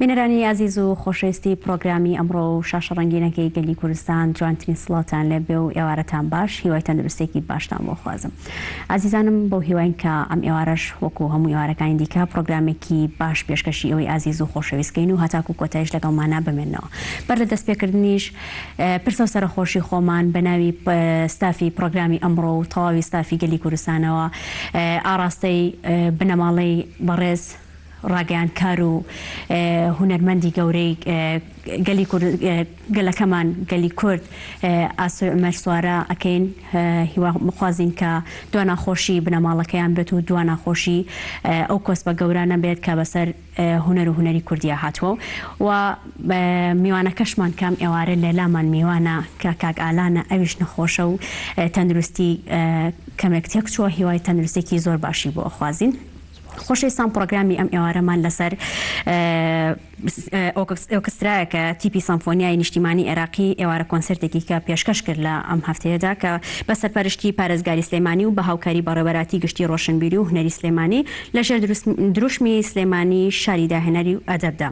بینەرانی ئازیز و خۆشەویستی پڕۆگرامی ئەمڕۆ و شاشە ڕەنگینەکەی گەلی کوردستان جوانترین سڵاوتان لێ بێ و ئێوارەتان باش هیوای تەندروستێکی باشتان بۆ خوازم ئازیزانم بەو هیواین کە ئەم ئێوارەش وەکو هەموو ئێوارەکانی دیکە پڕۆگرامێکی باش پێشکەشی ئێوەی ئازیز و خۆشەویست کەین و هەتاکو کۆتایش لەگەڵمانا بمێننەوە بەر لە دەستپێکردنیش پرسە و سەرەخۆشی خۆمان بە ناوی ستافی پڕۆگرامی ئەمڕۆ و تەواوی ستافی گەلی کوردستانەوە ئاڕاستەی بنەماڵەی بەڕێز ڕاگەیاندکار و هونەرمەندی گەورەی گەلی کورد گەلەکەمان گەلی کورد ئاسۆی عومەر سوارە ئەکەین هیوا بخوازین کە دوا ناخۆشی بنەماڵەکەیان بێت و دوا ناخۆشی ئەو کۆسپە گەورانە بێت کە بەسەر هونەر و هونەری کوردیا هاتووە و میوانەکەشمان کام ئێوارە لەلامان میوانە کە کاک ئالانە ئەویش نەخۆشە و تەندروستی کەمێک تێکچووە هیوای تەندروستێکی زۆر باشی بۆ ئەخوازین. خۆشەویستان پڕۆگرامی ئەم ئێوارەمان لەسەر ئۆکسترایەکە تیپی سەمفۆنیای نیشتیمانی عێراقی ئێوارە کۆنسێرتێکی کە پێشکەش کرد لە ئەم هەفتەیەدا کە بە سەرپەرشتی پارێزگاری سلێمانی و بە هاوکاری بەڕێوەبەراتی گشتی ڕۆشنبیری و هونەری سلێمانی لە ژێر دروشمی سلێمانی شاری داهێنەری و ئەدەبدا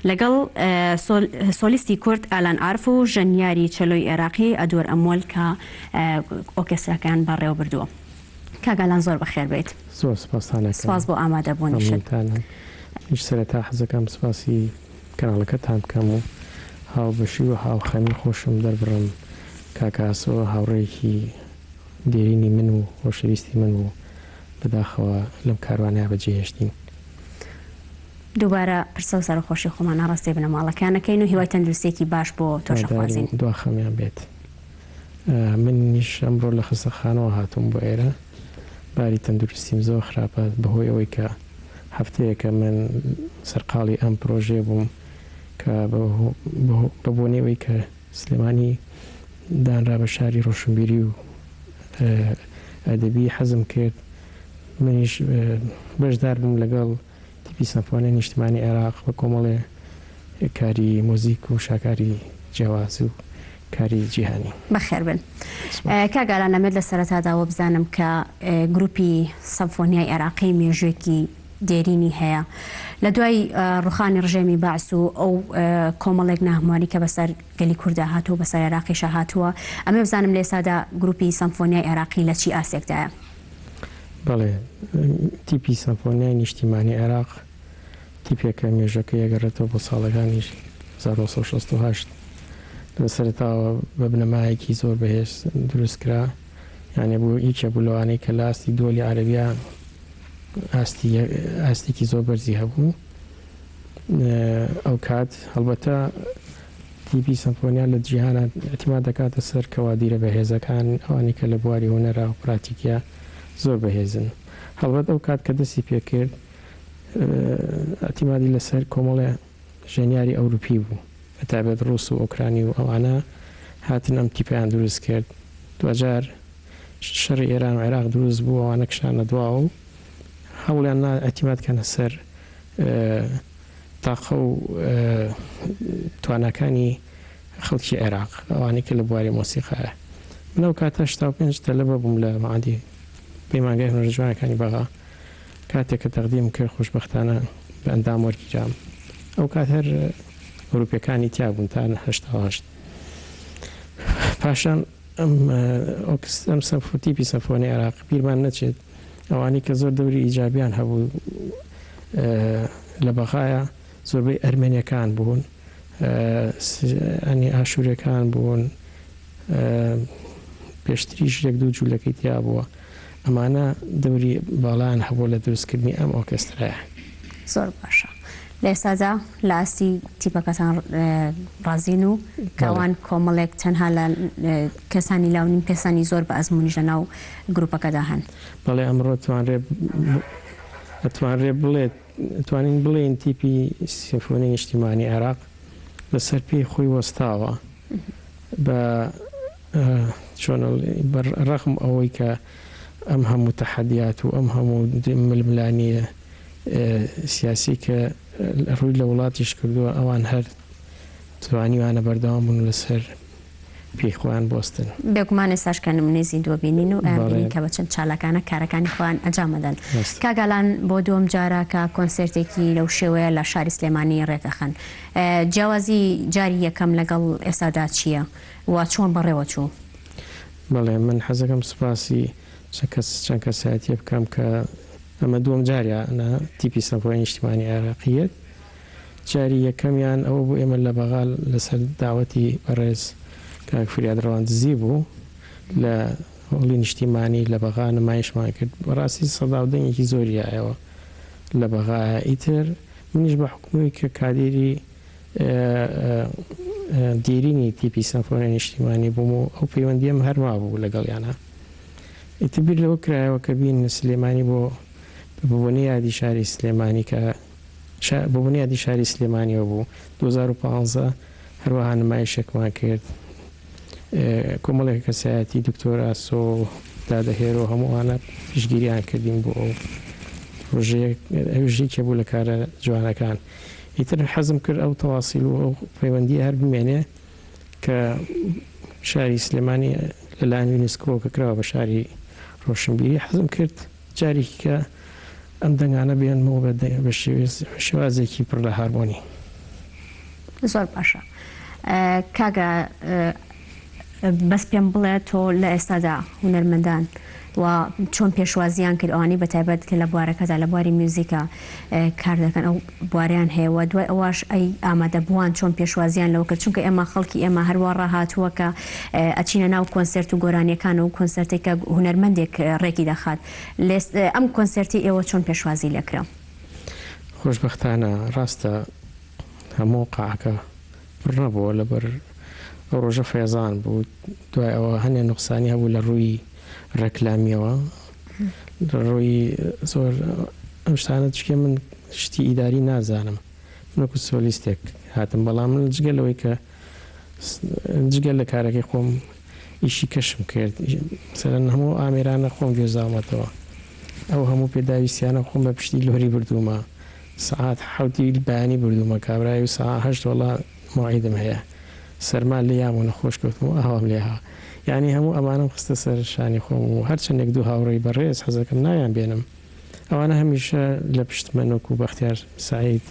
لەگەڵ سۆلیستی کورد ئالان عارف و ژەنیاری چەلۆی عێراقی ئەدوەر ئەموەل کە ئۆکێستراکەیان بەڕێوەبردووە. کاک ئالان زۆر بەخێر بێیت. زۆر سپاستان ئەکەم. سپاس بۆ ئامادە بوونیشت. مەمنونتانم. منیش سەرەتا حەزەکەم سپاسی کەناڵەکەتان بکەم و هاوبەشی و هاوخەمی خۆشم دەربڕم. کاک ئاسۆ هاوڕێیەکی دێرینی من و خۆشەویستی من بوو. بەداخەوە لەم کاروانەیا بەجێهێشتین. دووبارە پرسە و سەرەخۆشی خۆمان ئاڕاستەی بنەماڵەکەیان ئەکەین و هیوای تەندروستیەکی باش بۆ تۆش هیوادارین ئەخوازین. دواخەمیان بێت. منیش ئەمڕۆ لە خەستەخانەوە هاتووم بۆ ئێرە، باری تەندروستیم زۆر خراپە بەهۆی ئەوەی کە هەفتەیەکە من سەرقاڵی ئەم پرۆژەیە بووم کە بە بۆنەی ئەوەی کە سلێمانی دانرا بە شاری ڕۆشنبیری و ئەدەبی حەزم کرد منیش بەشدار بووم لەگەڵ تیپی سەمفۆنیای نیشتمانی عێراق بە کۆمەڵێ کاری مۆزیک و شاکاری جیاواز و کاری جیهانی. بەخێر بن. کاک ئالان ئەمێت لە سەرەتادا وەبزانم کە گروپی سەمفۆنیای عێراقی مێژووێکی دێرینی هەیە. لە دوای ڕوخانی ڕژێمی بەعس و ئەو کۆمەڵێک ناهەمواری کە بەسەر گەلی کوردا هاتووە و بەسەر عێراقیشا هاتووە، ئەمێ بزانم لە ئێستادا گروپی سەمفۆنیای عێراقی لە چی ئاستێکدایە؟ بەڵێ، تیپی سەمفۆنیای نیشتیمانی عێراق تیپێکە مێژەکەی ئەگەڕێتەوە بۆ ساڵەکانی 1968. لە سەرەتاوە بە بنەمایەکی زۆر بەهێز دروست کرا، یانێ بوو یەکێ بوو لەوانەی کە لە ئاستی دۆلی عەرەبیا ئاستی ئاستێکی زۆر بەرزی هەبوو ئەو کات. هەڵبەتە تیپی سەمفۆنیا لە جیهانا ئیعتیماد دەکاتە سەر کەوادیرە بەهێزەکان، ئەوانەی کە لە بواری هونەرا و پراتیکیا زۆر بەهێزن. هەڵبەت ئەو کات کە دەستی پێ کرد ئیعتیمادی لە سەر کۆمەڵێ ژەنیاری ئەوروپی بوو، بە تایبەت ڕووس و ئۆکرانی و ئەوانە هاتن ئەم تیپەیان دروست کرد. دواجار شەڕی ئێران و عێراق دروست بوو، ئەوانە کشانە دواوە و هەوڵیان نا ئیعتیماد کەنە سەر تاقە و تواناکانی خەڵکی عێراق ئەوانەی کە لە بواری مۆسیقایە. من ئەو کاتە 85 تەلەبە بووم لە مەعهەدی پەیمانگای هونەرە جوانەکانی بەغا. کاتێک کە تەقدیم کرد خۆشبەختانە بە ئەندام وەرگیرام. ئەو کات هەر ئەوروپیەکانی تیا بوون تا 88. پاشان ئەم ئەم سەمفۆ تیپی سەمفۆنی عێراق بیرمان نەچێت ئەوانەی کە زۆر دەوری ئیجابیان هەبوو لە بەغایە زۆربەی ئەرمەنیەکان بوون ئەنی ئاشوورەکان بوون پێشتریش یەک دوو جوولەکەی تیا بووە ئەمانە دەوری باڵایان هەبووە لە دروستکردنی ئەم ئۆرکێسترایە. زۆر باشە لە ئێستادا لە ئاستی تیپەکەتان ڕازین و کە ئەوان کۆمەڵێک تەنها لە کەسانی لاو نین کەسانی زۆر بە ئەزموونیش لە ناو گروپەکەدا هەن. بەڵێ ئەمڕۆ توانرێ ئەتوانرێ بڵێت ئەتوانین بڵێین تیپی سیمفۆنی نیشتیمانی عێراق لەسەر پێی خۆی وەستاوە بە چۆن بە ڕەغم ئەوەی کە ئەم هەموو تەحەدیات و ئەم هەموو ململانێ سیاسی کە ڕووی لە وڵاتیش کردووە ئەوان هەر توانیوانە بەردەوام بوون لەسەر. پێی خۆیان بوەستن. بێگومان ئێستاش کە نمونەی زیندوو ئەبینین و ئەیانبینین کە بە چەند چالاکانە کارەکانی خۆیان ئەنجام ئەدەن. کاک ئالان بۆ دووەم جارە کە کۆنسێرتێکی لەو شێوەیە لە شاری سلێمانی ڕێکئەخەن. جیاوازی جاری یەکەم لەگەڵ ئێستادا چییە و چۆن بەڕێوە چوو؟ بەڵێ من حەزەکەم سوپاسی چەند کەس چەند کەسایەتیە بکەم کە ئەمە دووەم جاریانە تیپی سەمفۆنی نیشتیمانی عێراقی یەت. جاری یەکەمیان ئەوە بوو ئێمە لە بەغا لەسەر داوەتی بەڕێز کاک فریاد ڕەواندزی بوو لە هۆڵی نیشتیمانی لە بەغا نمایشمان کرد بەڕاستی سەدا و دەنگێکی زۆری یایەوە لە بەغایە ئیتر منیش بە حوکمی کە کادیری دێرینی تیپی سەمفۆنیای نیشتیمانی بووم و ئەو پەیوەندییەم هەر مابوو لەگەڵیانا ئیتر بیر لەوە کرایەوە کە بین سلێمانی بۆ بە بۆنەی یادی شاری سلێمانی کە بە بونیادی شاری سلێمانیەوە بوو، 2015 هەروەها نمایشێکمان کرد، کۆمەڵێک کەسایەتی دکتۆر ئاسۆ، دادە هێرۆ هەموو ئەوانە پشتگیریان کردین بۆ ئەو پرۆژەیە، ئەویش یەکێ بوو لە کارە جوانەکان. ئیتر حەزم کرد ئەو تەواسیل و ئەو پەیوەندییە هەر بمێنێ کە شاری سلێمانی لەلایەن یونسکۆ کە کراوە بە شاری ڕۆشنبیری، حەزم کرد جارێکی کە ئەم دەنگانە بێنمەوە بە شێوازێکی پڕ لە هارمۆنی. زۆر باشە کاکە بەس پێم بڵێ تۆ لە ئێستادا هونەرمەندان و چۆن پێشوازیان کرد ئەوانەی بە تایبەت کە لە بوارەکەدا لە بواری میوزیکا کار دەکەن ئەو بواریان هەیە و دوای ئەوەش ئەی ئامادەبووان چۆن پێشوازیان لەوە کرد چونکە ئێمە خەڵکی ئێمە هەروا ڕاهاتووە کە ئەچینە ناو کۆنسێرت و گۆرانیەکان و کۆنسێرتێک کە هونەرمەندێک ڕێکی دەخات لێست ئەم کۆنسێرتی ئێوە چۆن پێشوازی لێکرا؟ خۆشبەختانە ڕاستە هەموو قاعەکە پڕ نەبووە لەبەر ئەو ڕۆژە فەیەزان بوو دوای ئەوە هەنێ نوقسانی هەبوو لە ڕووی ڕێکلامیەوە لە ڕووی زۆر ئەم شتانە چکێ من شتی ئیداری نازانم من وەکو سۆلیستێک هاتم بەڵام من جگە لەوەی کە جگە لە کارەکەی خۆم ئیشی کەشم کرد مەسەلەن هەموو ئامێرانە خۆم گوێزاومەتەوە ئەو هەموو پێداویستیانە خۆم بە پشتی لۆری بردوومە سەعات حەوتی بەیانی بردوومە کابرای و سەعات هەشت وەڵا مەوعیدم هەیە سەرما لێیام و نەخۆش کەوتم و ئاوام لێها یانی هەموو ئەمانەم خستە سەر شانی خۆم و هەرچەندێک دوو هاوڕێی بەڕێز حەزەکەم ناویان بێنم ئەوانە هەمیشە لە پشتمن وەکو بەختیار سەعید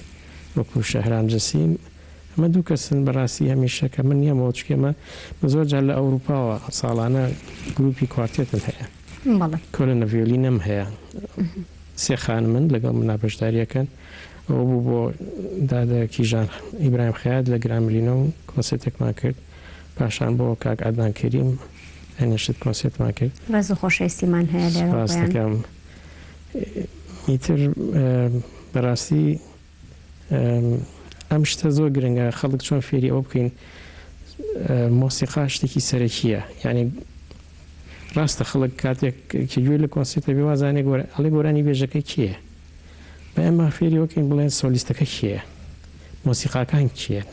وەکو شەهرام جەسیم ئەمە دوو کەسن بەڕاستی هەمیشە کە من یەمەوە چونکە ئێمە من زۆر جار لە ئەوروپاوە ساڵانە گروپی کوارتێتم هەیە بەڵێ. کۆلۆنە ڤیۆلینەم هەیە سێ خانمن لەگەڵ منا بەشداری ئەکەن ئەوە بوو بۆ دادە کیژان ئیبراهیم خەیات لە گران ملینۆ کۆنسێرتێکمان کرد پاشان بۆ کاک عەدنان کەریم ئەنێشت کۆنسێرتمان کرد. ڕێز و خۆشەویستیمان هەیە لێرەوە سوپاس بۆیان. دەکەم ئیتر بەڕاستی ئەم شتە زۆر گرنگە خەڵک چۆن فێری ئەوە بکەین مۆسیقا شتێکی سەرەکیە یعنی ڕاستە خەڵک کاتێک کە گوێ لە کۆنسێرتە بێ وازانێ گۆر ئەڵێ گۆرانی بێژەکە کێیە بە ئێمە فێری وەکەین بڵێن سۆلیستەکە کێیە مۆسیقاکان کێن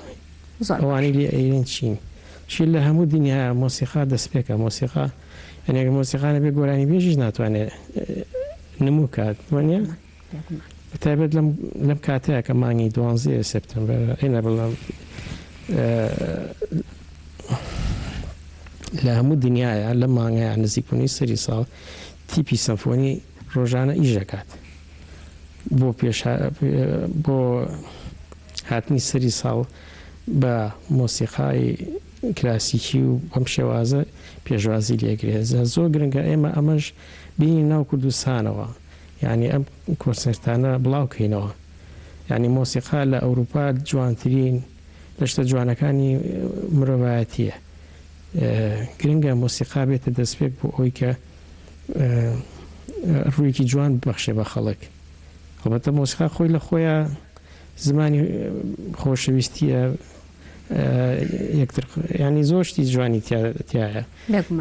ئەوانەی لێ ئەیرن چین چی لە هەموو دنیا مۆسیقا دەستپێکە مۆسیقا یعنی ئەگەر مۆسیقا نەبێ گۆرانی بێژیش ناتوانێت نموو کات وانە بە تایبەت لەم لەم کاتەیە کە مانگی دوانزەیە سێپتەمبەر ئەی نا بەڵام لە هەموو دنیاە لەم مانگەیە نزیکبوونەوەی سەری ساڵ تیپی سەمفۆنی ڕۆژانە ئیش دەکات بۆ پێش بۆ هاتنی سەری ساڵ بە مۆسیقای کلاسیکی و بەم شێوازە پێشوازی لێگرێت زۆر گرنگە ئێمە ئەمەش بینی ناو کوردستانەوە یانی ئەم کۆنسێرتانە بڵاو کەینەوە یانی مۆسیقا لە ئەوروپا جوانترین لە شتە جوانەکانی مرۆڤایەتیە گرنگە مۆسیقا بێتە دەستپێک بۆ ئەوی کە ڕوویەکی جوان ببەخشێ بە خەڵک هەڵبەتە مۆسیقا خۆی لە خۆیان زمانی خۆشەویستیە یەکتر یانی زۆر شتی جوانی تیایە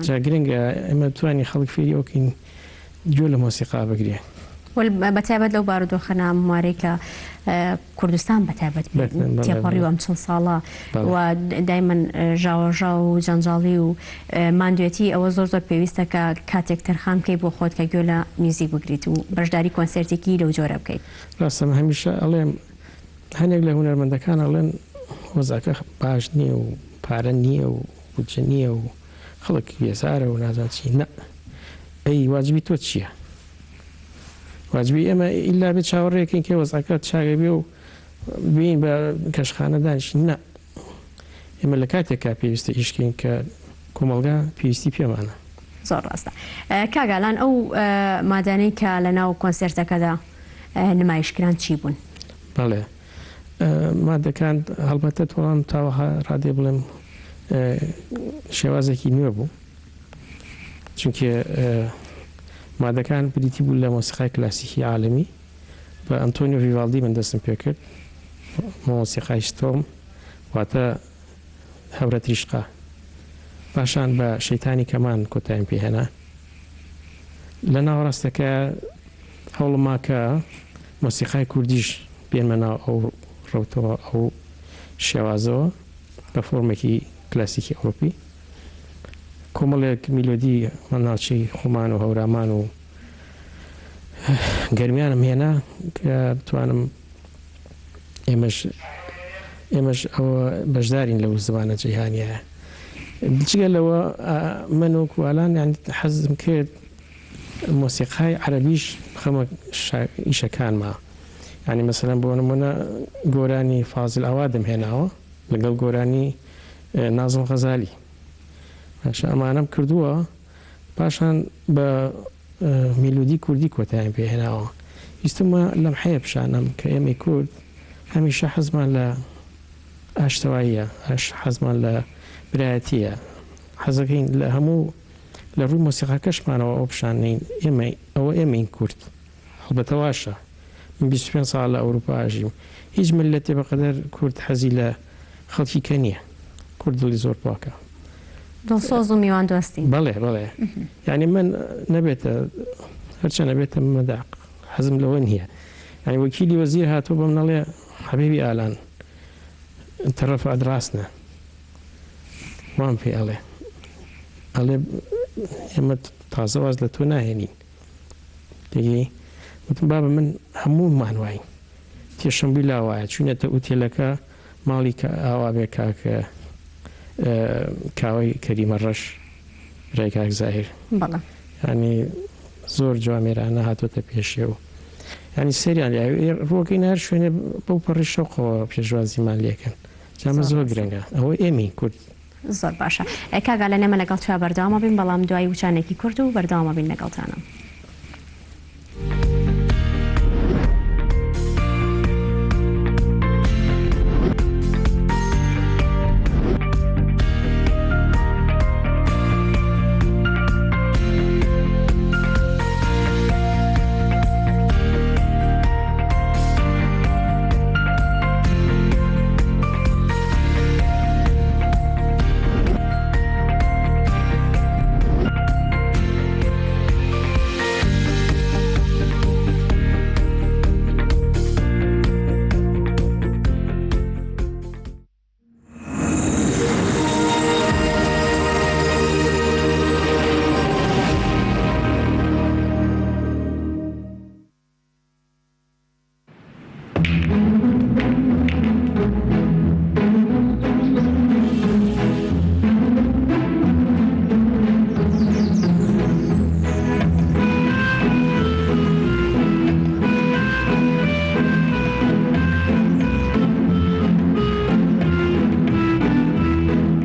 جا گرنگە ئێمە بتوانین خەڵک فێری ئەوکەین گوێ لە مۆسیقا بگرێ. بەتایبەت لەو بارودۆخە ناهەموارەی کە کوردستان بەتایبەت تێپەڕیوە ئەم چەند ساڵە و دایمەن ژاوەژاو و جەنجاڵی و ماندوێتی ئەوە زۆر زۆر پێویستە کە کاتێک تەرخان بکەیت بۆ خۆت کە گوێ لە میوزیک بگریت و بەشداری کۆنسێرتێکی لەو جۆرە بکەیت. ڕاستە من هەمیشە ئەڵێم هەنێک لە هونەرمەندەکان ئەڵێن وەزعەکە باش نییە و پارە نییە و. بودجە نییە و خەڵک بێزارە و نازانم چی. نا، ئەی واجبی تۆ چییە؟ واجبی ئێمە ئیلا بێ چاوەڕێکەین کە وەزعەکە چاک بێ و بێین بە کەشخانە دانیشین؟ نا، ئێمە لە کاتێکا پێویستە ئیش کەین کە کۆمەڵگا پێویستی پێمانە. زۆر ڕاستە کاک ئالان، ئەو مادانەی کە لە ناو کۆنسێرتەکەدا نمایش کران چی بوون؟ بەڵێ مادەکان هەڵبەتە تۆڵام تاوەها ڕادێ بڵێم شێوازێکی نوێ بوو چونکێ مادەکان بریتی بوو لە مۆسیقای کلاسیکی عالەمی بە ئەنتۆنیۆ ڤیڤاڵدی من دەستم پێکرد مۆسیقای ستۆم واتە هەورە تریشقە پاشان بە شەیتانی کەمان کۆتایم پێهێنا لە ناوەڕاستەکە هەوڵما کە مۆسیقای کوردیش بێنمە ناو ئەو ڕەوتەوە ئەو شێوازەوە بە فۆرمێکی کلاسیکی ئەوروپی کۆمەڵێک میلۆدی ناوچەی خۆمان و هەورامان و گەرمیانم هێنا کە بتوانم ئێمەش ئێمەش ئەوە بەشدارین لەو زمانە جیهانیە جگە لەوە من وەکو ئالان یان حەزم کرد مۆسیقای عەرەبیش بخەمە ئیشەکانما یانی مەسەلەن بۆ نمونە گۆرانی فازل ئەوادم هێناوە لەگەڵ گۆرانی نازم غەزالی باشە ئەمانەم کردووە پاشان بە میلۆدی کوردی کۆتاییم پێ هێناوە. ویستمە لەمحەیە پیشانەم کە ئێمەی کورد هەمیشە حەزمان لە ئاشتەواییە، حەزمان لە برایەتییە، حەزەکەین لە هەموو لە ڕووی مۆسیقاکەشمانەوە ئەوە پیشان نەین ئێمە ئەوە ئێمەین کورد. هەڵبەتە واشە من 25 ساڵە لە ئەوروپا ئەژیم هیچ میللەتێ بەقەدەر کورد حەزی لە خەڵکی کە نییە. کورد دڵی زۆر پاکە. دڵسۆز و میوان دۆستین. بەڵێ بەڵێ یانی من نەبێتە هەرچەند ئەبێتە مەداق حەزم لەوە نییە یانی وەکیلی وەزیر هاتووە بەم نەڵێ حەبیبی ئالان تەڕەفعت ڕاستنە وام پێ ئەڵێ ئەڵێ ئێمە تازە واز لە تۆ ناهێنین تێگەی وتم بابە من هەموومان واین تێشەم بووی لاوایە چوینەتە ئوتێلەکە ماڵی کە ئاوا بێ کاک کاوەی کەریمە ڕەش برای کاک زاهیر بەڵێ. یانی زۆر جوامێرانە هاتۆتە پێشێ و یانی سەیریان لێ ڕووەکەی هەر شوێنێ بەو پەڕی شەوقەوە پێشوازیمان لێکەن جا ئەمە زۆر گرنگە ئەوە ئێمەین کورد. زۆر باشە کاک ئالان ئێمە لەگەڵ تۆیا بەردەوام ئەبین بەڵام دوای وچانێکی کورت و بەردەوام ئەبین لەگەڵتانا.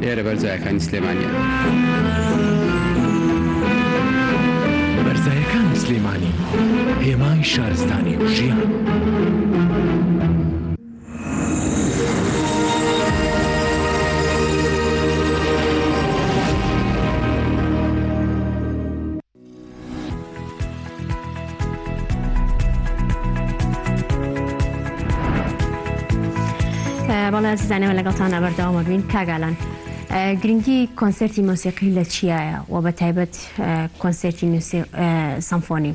ئێرە بەرزایەکانی سلێمانیە. بەرزایەکانی سلێمانی هێمای شارستانی و ژیان. بەڵێ ئازیزان ئێمە لەگەڵتانە بەردەوامە بین کاک ئالان گرنگی کۆنسێرتی مۆسیقی لە چیایە و بە تایبەت کۆنسێرتی سەمفۆنی؟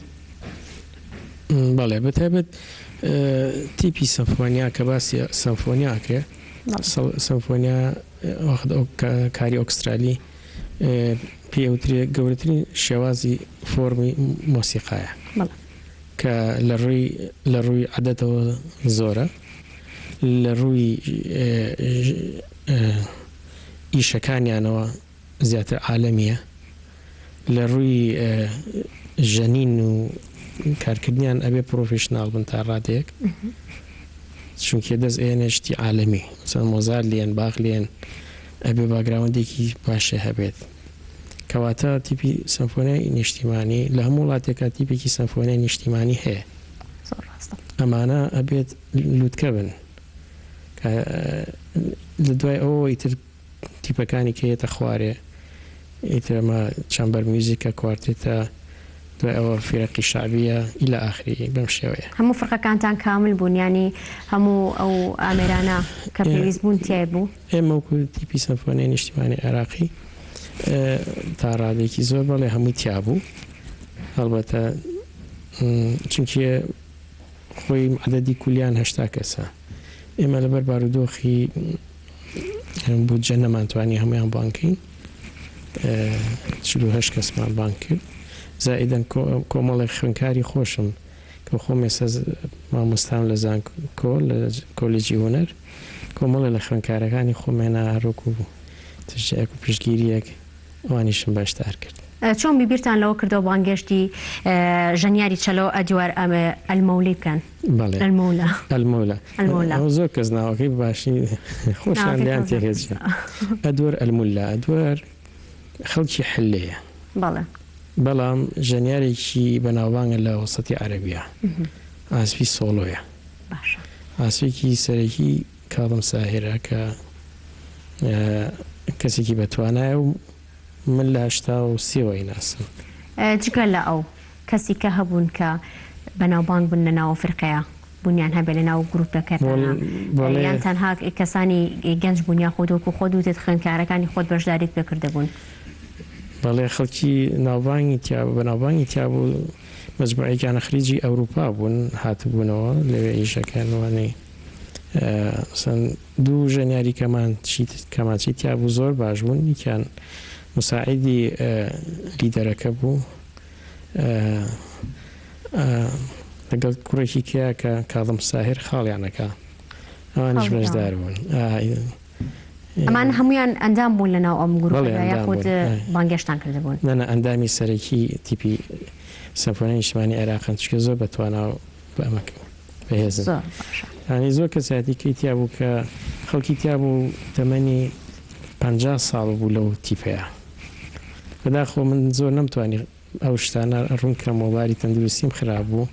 بەڵێ بە تایبەت تیپی سەمفۆنیا کە باسی سەمفۆنیا ئەکرێ سەمفۆنیا وەخت ئەو کاری ئۆکسترالی پێی ئەوترێ گەورەترین شێوازی فۆرمی مۆسیقایە کە لە ڕووی لە ڕووی عەدەدەوە زۆرە لە ڕووی ئیشەکانیانەوە. زیاتر عالەمییە. لە ڕووی ژەنین و کارکردنیان ئەبێ پرۆفیشناڵ بن تا ڕادەیەک چونکێ دەست ئێنێ شتی عالەمی مەسەلەن مۆزارت لێن باخ لێن ئەبێ باگراوەندێکی باشێ هەبێت کەواتە تیپی سەمفۆنیای نیشتیمانی لە هەموو وڵاتێکا تیپێکی سەمفۆنیای نیشتیمانی هەیە زۆر ڕاستە. ئەمانە ئەبێت لوتکە بن کە لە دوای ئەوەوە ئیتر تیپەکانی کە یەتە خوارێ ئیتر ئەمە chamber music ە کوارتێتە دوای ئەوە فیرەقی شەعبیە الی ئاخری بەم شێوەیە. هەموو فرقەکانتان کامل بوون یانی هەموو ئەو ئامێرانە کە پێویست بوون تیای بوو؟ ئێمە وەکو تیپی سەمفۆنیای نیشتیمانی عێراقی تا ڕادەیەکی زۆر بەڵێ هەمووی تیا بوو هەڵبەتە چونکێ خۆی عەدەدی کولیان 80 کەسە ئێمە لەبەر بارودۆخی بودجە نەمانتوانی هەموویان بانگ کەین 48 کەسمان بانگ کرد زائیدەن کۆمەڵێک خوێندکاری خۆشم کە خۆم ئێستا مامۆستام لە زانکۆ لە کۆلێجی هونەر کۆمەڵێ لە خوێندکارەکانی خۆم هێنا هەروەکو تشجیعێک و پشتگیرییەک ئەوانیشم بەشدار کرد. چۆن بیرتان لەوە کردەوە بانگهێشتی ژەنیاری چەلۆ ئەدوار ئەلمەولی بکەن؟ بەڵێ ئەلمەولا. ئەلمەولا. ئەلمەولا. ئەوە زۆر کەس ناوەکەی بە باشی خۆشیان لێیان تێکەچێ. ئەدوەر ئەلمولا ئەدوەر خەڵکی حلەیە. بەڵێ. بەڵام ژەنیارێکی بەناوبانگە لە وەسەتی عەرەبیا. عازفی سۆڵۆیە. باشە. عازفێکی سەرەکی کاظم ساهرە کە کەسێکی بەتوانایە و من لە 83 وە ئەیناسم. جگە لە ئەو، کەسی کە هەبوون کە بەناوبانگ بن لە ناو فرقەیا بوونیان هەبێ لە ناو گروپەکەتانا یان تەنها کەسانی گەنج بوون یاخود وەکو خۆت وتت خوێندکارەکانی خۆت بەشداریت پێ کردبوون؟ بەڵێ خەڵکی ناوبانگی تیا بوو بەناوبانگی تیا بوو مەجموعەیەکیان خریجی ئەوروپا بوون هاتبوونەوە لەوێ ئیشەکەن وانەی مەسەن دوو ژەنیاری کەمانچی کەمانچەی تیا بوو زۆر باش بوون یەکیان مساعیدی لیدەرەکە بوو لەگەڵ کوڕێکی کیا کە کاظم ساهر خاڵیان ئەکا ئەوانیش بەشدار بوون. ئەمان هەموویان ئەندام بوون لە ناو ئەم گروپەدا یاخود بانگێشتان کردبوون؟ نا نا ئەندامی سەرەکی تیپی سەمفۆنیای نیشتمانی عێراقن چونکە زۆر بەتوانا و بە ئەمەک بەهێزن. زۆر باشە. یانی زۆر کەسایەتی کەی تیا بوو کە خەڵکی تیا بوو تەمەنی 50 ساڵ بوو لەو تیپەیا. بەداخەوە من زۆر نەمتوانی ئەو شتانە ڕوون کەمەوە باری تەندروستیم خراپ بوو.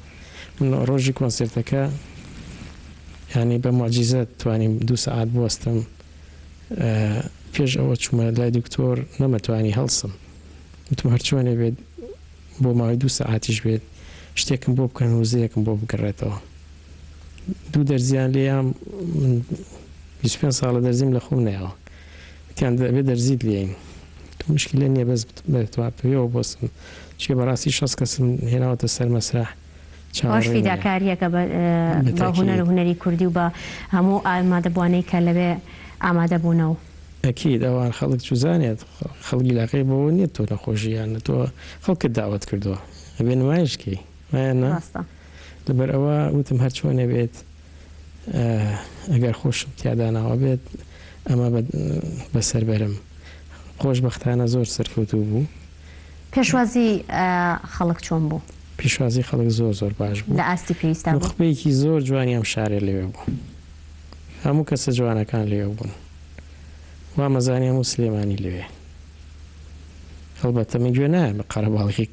من ڕۆژی کۆنسێرتەکە یانی بە موعجیزە توانیم دوو سەعات بوەستم. پێش ئەوە چوومە لای دکتۆر نەمەتوانی هەڵسم. وتم هەرچۆنێ بێت بۆ ماوەی دوو سەعاتیش بێت شتێکم بۆ بکەن وزەیەکم بۆ بگەڕێتەوە. دوو دەرزیان لێیام من 25 ساڵە دەرزیم لە خۆم نەیاوە. وتیان دەبێ دەرزیت لێین. وتم مشکلە نییە بەس بتوان پێوە بۆسم. چونکە بەڕاستی 60 کەسم هێناوەتە سەر مەسرەح ئەوەش چاوەڕێی منە. فیداکارییەکە بە بە هونەر بەتەئکید. و هونەری کوردی و بە هەموو ئامادەبووانەی کە لەوێ ئامادە بوونە و. ئەکید ئەوان خەڵک چوزانێت خەڵک ئیلاقەی بەوە نیە تۆ نەخۆشی یان نە تۆ خەڵکت داوەت کردوە ئەبێ نمایش کەی وایە نا ڕاستە. لەبەر ئەوە وتم هەر چۆنێ بێت ئەگەر خۆشم تیا داناوە بێت ئەمە بەسەر بەرم خۆشبەختانە زۆر سەرکەوتوو بوو. پێشوازی خەڵک چۆن بوو؟ پێشوازی خەڵک زۆر زۆر باش بوو. لە ئاستی پێویستا بوو؟ نوخبەیەکی زۆر جوانی ئەم شارە لەوێ بوو. هەموو کەسە جوانەکان لەوێ بوون. وامەزانی هەموو سلێمانی لەوێ. هەڵبەتە من گوێ نایەم بە قەرەباڵغی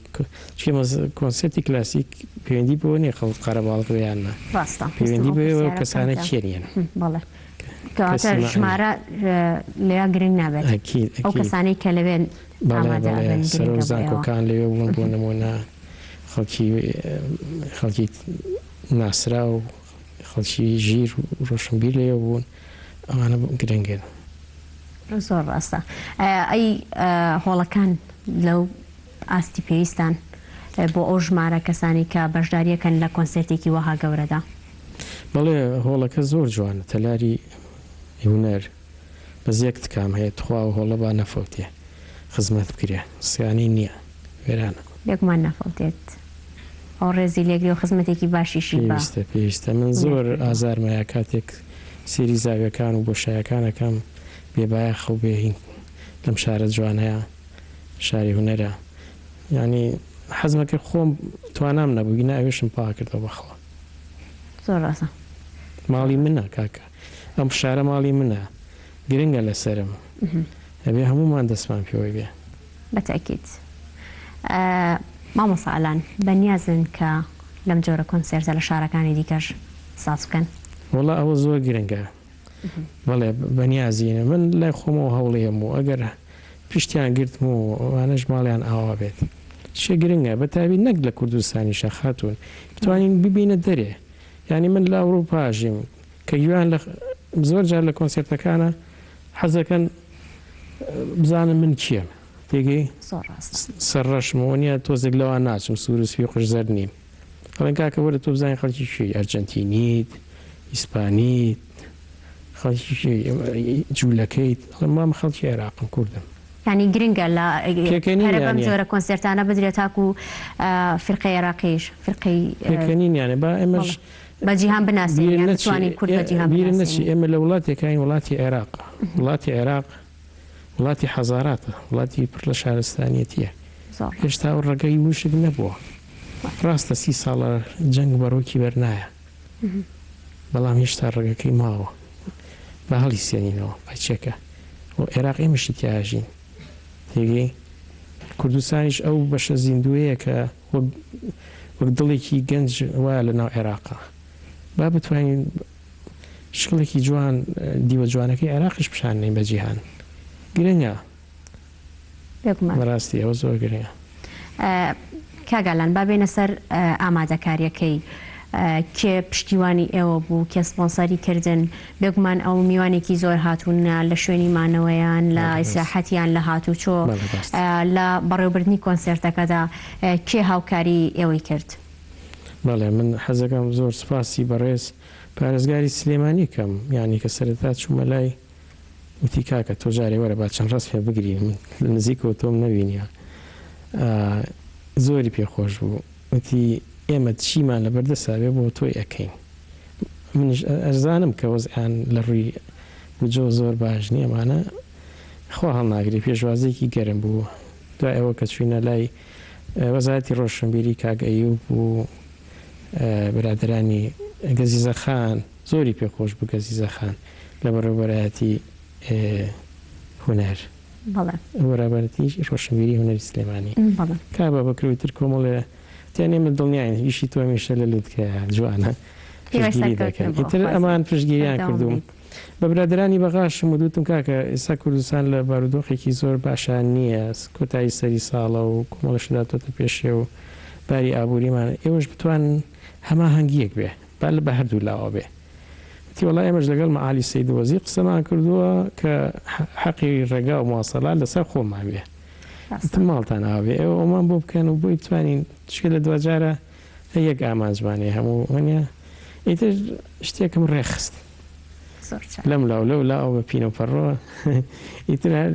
چونکە کۆنسێرتی کلاسیک پەیوەندی بەوە نییە خەڵک قەرەباڵغ بێ یان نا. ڕاستە. پەیوەندی ویستم ئەو بەوەیە ئەو پرسیارە بکەم کەسانە کە کێ نین. بەڵێ. کەواتە کەسی مەعنی. ژمارە لەوێ گرنگ نابێت. ئەکید ئەو ئەکید. کەسانەی کە لەوێ بەڵێ ئامادە بەڵێ ئەبن سەرۆک گرنگە بۆ ئێوە. زانکۆکان لەوێ بوون بۆ نموونە خەڵکی خەڵکی ناسراو خەڵکی ژیر و ڕۆشنبیر لەوێ بوون ئەوانە گرنگن. زۆر ڕاستە. ئەی هۆڵەکان لەو ئاستی پێویستان بۆ ئەو ژمارە کەسانەی کە بەشداریەکەن لە کۆنسێرتێکی وەها گەورەدا؟ بەڵێ هۆڵەکە زۆر جوانە تەلاری هونەر بەس یەک تکام هەیە تخوا ئەو هۆڵە با نەفەوتێ خزمەت بکرێ سیانەی نیە وێرانە. بێگومان نافەوتێت ئەو ڕێزی لێگرێ و خزمەتێکی باشیشی بە پێویستە پێویستە من هونەر زۆر کردووە. ئازارمەیە کاتێک سەیری زاویەکان و بۆشایەکان ئەکەم بێ بایەخە و بێ هین. لەم شارە جوانەیا شاری هونەرە یانی حەزمە کرد خۆم توانام نەبوو گینا ئەوێشم پاک کردەوە بەخوا. زۆر ڕاستە. ماڵی منە کاکە ئەم شارە ماڵی منە گرنگە لەسەرم ئەبێ هەموومان دەستمان پێوەی بێ. بە تەئکید مامۆستا ئالان بەنیازن کە لەم جۆرە کۆنسێرتە لە شارەکانی دیکەش ساز بکەن؟ وەڵا ئەوە زۆر گرنگە بەڵێ بەنیازین من لای خۆمەوە هەوڵی هەم و ئەگەر پشتیان گرتم و ئەوانەش ماڵیان ئاوا بێت شێ گرنگە بە تایبەت نەک لە کوردستانیشا خاتوون بتوانین ببینە دەرێ یانی من لە ئەوروپا ژیم کە گوێیان لە زۆر جار لە کۆنسێرتەکانە حەزەکەن بزانن من کێم تێگەی زۆر ڕاستە. سەر ڕەشم و نیە تۆزێک لەوان ناچم سوور و سپی و قژ زەرد نیم ئەڵێن کاکە وەرە تۆ بزانین خەڵکی کوێی ئەرجەنتینیت ئیسپانیت خەڵکی کوێی جوولەکەیت ئەڵێم مام خەڵکی عێراقم کوردم. یانی گرنگە لە پێکەنین پەرە بەم یانە. جۆرە کۆنسێرتانە بدرێت تاکو فیرقەی عێراقیش فیرقەی پێکەنین یانە با ئێمەش بەڵێ بە جیهان بناسێنین بیرت یان نەچێ بتوانین کورد بە جیهان بیرت نەچێ بناسێنین. ئێمە لە وڵاتێکاین وڵاتی عێراقە وڵاتی عێراق وڵاتی حەزاراتە، وڵاتی پڕ لە شارستانیەتیە، زۆر هێشتا ئەو ڕەگەی وشک نەبووە، ڕاستە سی ساڵە جەنگ بەڕۆکی بەرنایە، بەڵام هێشتا ڕەگەکەی ماوە، با هەڵیسێنینەوە، قەچەکە و عێراق ئێمەشی تیا ئەژین، تێگەی؟ کوردستانیش ئەو بەشە زیندووەیە کە وەک وەک دڵێکی گەنج وایە لەناو عێراقا، با بتوانین شکڵێکی جوان دیوە جوانەکەی عێراقیش پیشان نەین بە جیهان گرنگە. بێگومان. بەراستی ئەوە زۆر گرنگە. کاک ئالان با بێینە سەر ئامادەکاریەکەی کێ پشتیوانی ئێوە بوو کێ سپۆنسەری کردن بێگومان ئەو میوانێکی زۆر هاتوون لە شوێنی مانەوەیان لە ئیسراحەتیان لە هاتوچۆ لە بەڕێوبردنی کۆنسێرتەکەدا کێ هاوکاری ئێوەی کرد؟ بەڵێ من حەزەکەم زۆر سوپاسی بەڕێز پارێزگاری سلێمانی کەم یانی کە سەرەتا چوومە لای وتی کاکە تۆ جارێ وەرە با چەند ڕەسمێ بگرین من لە نزیکەوە تۆم نەبینیە زۆری پێ خۆش بوو وتی ئێمە چیمان لەبەر دەسا بێ بۆ تۆی ئەکەین منیش ئەزانم کە وەزعیان لە ڕووی بودجەوە زۆر باش نییە ئەمانە خوا هەڵناگری پێشوازیەکی گەرم بوو دوای ئەوە کە چووینە لای وەزارەتی ڕۆشنبیری کاک ئەیوب و برادەرانی گەزیزە خان زۆری پێ خۆش بوو گەزیزە خان لە بەڕێوەبەرایەتی هونەر بەڵێ. بەڕێوەبەرایەتی ڕۆشنبیری هونەری سلێمانی بەڵێ. کاک بابەکر و ئیتر کۆمەڵێ وتیان ئێمە دڵنیاین ئیشی تۆ هەمیشە لە لوتکەیە جوانە هیوای پشتگیری سەرکەوتنت دەکەن بۆ ئیتر ئەخوازین ئەمان پشتگیریان بەردەوام کردووم بیت. بە برادەرانی بەغاشم وت وتم کاکە ئێستا کوردستان لە بارودۆخێکی زۆر باشا نییە کۆتایی سەری ساڵە و کۆمەڵێ شت هاتۆتە پێشێ و باری ئابووریمان ئێوەش بتوانن هەماهەنگییەک بێ با لە بە هەردوو لاوە بێ وتی وەڵا ئێمەش لەگەڵ مەعالی سەید وەزیر قسەمان کردووە کە حەقی ڕێگا و مواسەلات لەسەر خۆمان بێ ڕاستە. وتم ماڵتان ئاوا بێ ئێوە ئەومان بۆ بکەن و بۆی بتوانین چونکە لە دواجارا هەر یەک ئامانجمان هەیە هەموو وەنیە ئیتر شتێکم ڕێکخست زۆر چاک. لەم لاو لەو لاوە بە پینە و پەڕۆ ئیتر هەر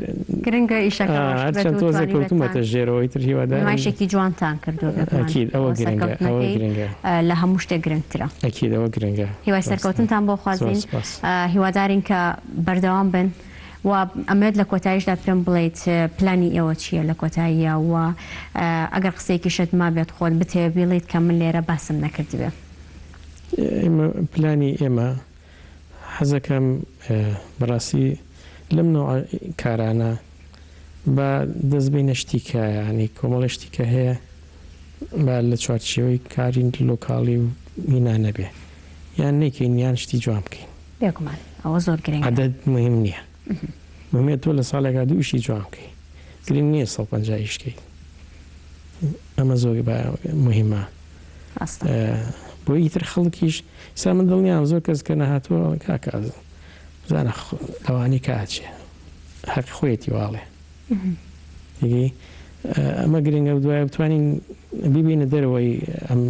گرنگە ئیشەکە ڕۆشت بێت هەرچەند و تۆزێک توانیبێتان کەوتومەتە ژێرەوە ئیتر هیوادارم نمایشێکی جوانتان کردووە بێگومان ئەکید ئەوە بۆ گرنگە ئەوە سەرکەوتنەکەی گرنگە لە هەموو شتێک گرنگترە. ئەکید ئەوە گرنگە هیوای ڕاستە سەرکەوتنتان بۆ زۆر خوازین سوپاس. هیوادارین کە بەردەوام بن و ئەمەوێت لە کۆتاییشدا پێم بڵێیت پلانی ئێوە چییە لە کۆتاییا و ئەگەر قسەیەکیشت مابێت خۆت بتەوێ بیڵێیت کە من لێرە باسم نەکردبێ. ئێمە پلانی ئێمە حەزەکەم بەڕاستی لەم نەوعە کارانە با دەست بینە شتی کە یانی کۆمەڵی شتی کە هەیە با لە چوارچێوەی کاری لۆکاڵی و هینا نەبێ یان نەیکەین یان شتی جوان بکەین. بێگومان ئەوە زۆر گرنگە. عەدەد موهیم نییە موهیمە تۆ لە ساڵێکا دوو ئیشی جوان بکەی گرنگ نییە 150 ئیش کەی ئەمە زۆر موهیمە. ڕاستە. بۆ ئیتر خەڵکیش ئیستا من دڵنیام زۆر کەس کە نەهاتووە ئەڵێن کاکە بزانە لەوانەی کە ئەچێ هەقی خۆیەتی واڵێ تێگەی ئەمە گرنگە و دوایە بتوانین بیبینە دەرەوەی ئەم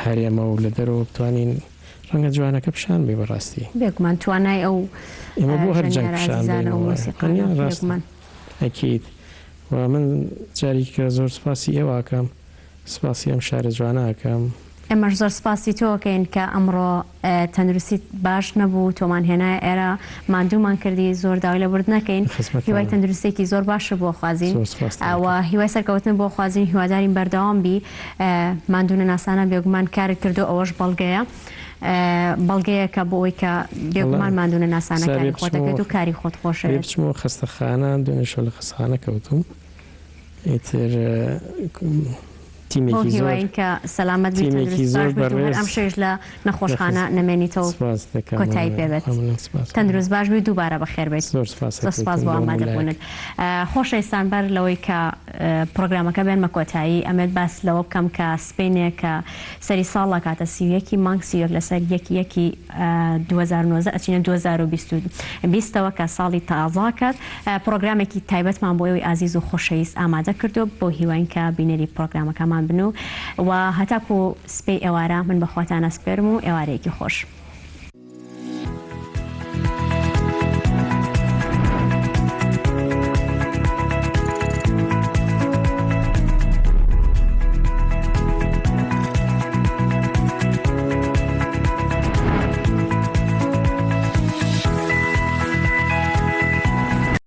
هەرێمە و لە دەرەوە بتوانین ڕەنگە جوانەکە پیشان بێ بەڕاستی بێگومان توانای ئەو ئێمە بۆ هەر جەنگ ژەنیارە پیشان ئازیزانە و بینەوە مۆسیقانە ڕاستە بێگومان ئەکید و من جارێکی کە زۆر سپاسی ئێوە ئەکەم سپاسی ئەم شارە جوانە ئەکەم. ئێمەش زۆر سپاسی تۆ ئەکەین کە ئەمڕۆ تەندروستیت باش نەبوو تۆمان هێنایە ئێرە ماندوومان کردی زۆر داوای لێبوردن ئەکەین هیوای تەندروستیەکی زۆر باشت بۆ خوازین و هیوای سەرکەوتنت بۆ خوازین هیوادارین بەردەوام بی ماندوونەناسانە بێگومان کارت کردو ئەوەش بەڵگەیە بەڵگەیەکە بۆ ئەوەی کە بێگومان ماندوونەناسانە کاری خۆت دەکەیت و کاری خۆت خۆشەوێت. بچمەوە خەستەخانە دوێنێ شەو لە خەستەخانە کەوتوم ئیتر تیمێکی زۆر هیواین کە سەلامەت بیت تیمێکی زۆر تەندروست باش بیت و هەر ئەم شەویش لە نەخۆشخانە نەمێنیتەوە و سپاس دەکەم کۆتایی پێ بێت مەمنون سپاس تەندروست باش بی و دووبارە بەخێر بێیت زۆر سپاس زۆر سپاس بۆ بۆ هەموو لایەک. ئامادەبوونت خۆشەویستان بەر لەوەی کە پڕۆگرامەکە بێنمە کۆتایی ئەمەوێت باس لەوە بکەم کە سبەینێ کە سەری ساڵ ئەکاتە 31 ی مانگ 31 لەسەر یەک یەکی 2019 ئەچینە 2020 ەوە کە ساڵی تازە ئەکات پڕۆگرامێکی تایبەتمان بۆ ئێوەی ئازیز و خۆشەویست ئامادە کردووە بەو هیواین کە بینەری پڕۆگرامەکەمان بن و و هەتاکو سبەی ئێوارە من بە خواتان ئەسپێرم و ئێوارەیەکی خۆش.